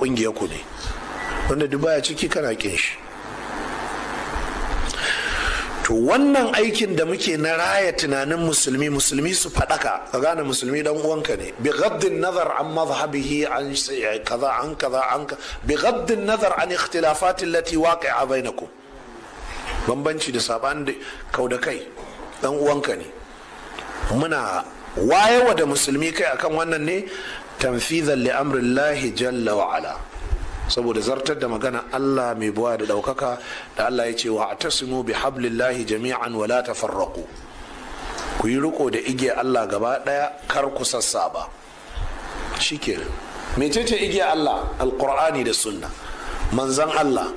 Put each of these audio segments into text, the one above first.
Kungiyar ku ne. Wanda duk baya ciki, kana kin shi. To, wannan aikin da muke na raya tunanin musulmi, musulmi su faɗaka, ka gane musulmi dan uwanka ne, بغض النظر عن مذهبه، عن كذا، عن كذا، عن بغض النظر عن اختلافات التي واقعة بينكم، bambanci da saban da kau da kai, dan uwanka ne. Muna wayewa da musulmi kai akan wannan ne تنفيذا لأمر الله جل وعلا, saboda zartar da magana Allah mai buwa da daukaka, da Allah ya ce: واعتصموا بحبل الله جميعا ولا تفرقوا. Ku yi riko da igiya Allah gaba daya, kar ku sassaba. Shikenan. Mecece igiya Allah? Alqur'ani da sunna manzan Allah,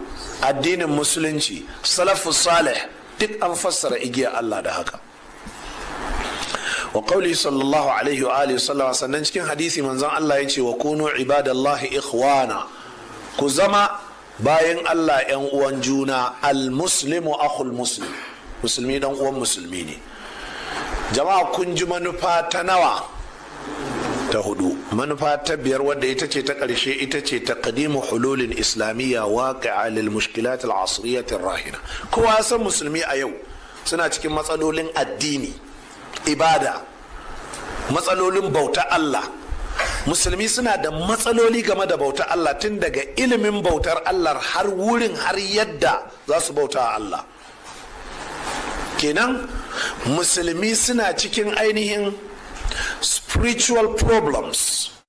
addinin Musulunci, salafu salih, duk an fassara igiya Allah da haka. وقوله صلى الله عليه وآله وسلم, sannan cikin hadisi manzon Allah ya ce: وكونوا عباد الله إخوانا. Ku zama bayan Allah yan uwan juna. المسلم أخو المسلم, musulmi dan uwan musulmi ne. Jama'a, kun ji manufa ta nawa? Ta hudu. Manufa ta biyar, wadda ita ce ta ƙarshe, ita ce تقديم حلول إسلامية واقعة للمشكلات العصرية الراهنة. Kowa san musulmi a yau suna cikin matsalolin addini, ibada, matsalolin bauta Allah. Musulmi suna da matsaloli game da bauta Allah, tun daga ilimin bautar Allah har wurin har yadda za su bauta Allah. Kenan musulmi suna cikin ainihin spiritual problems.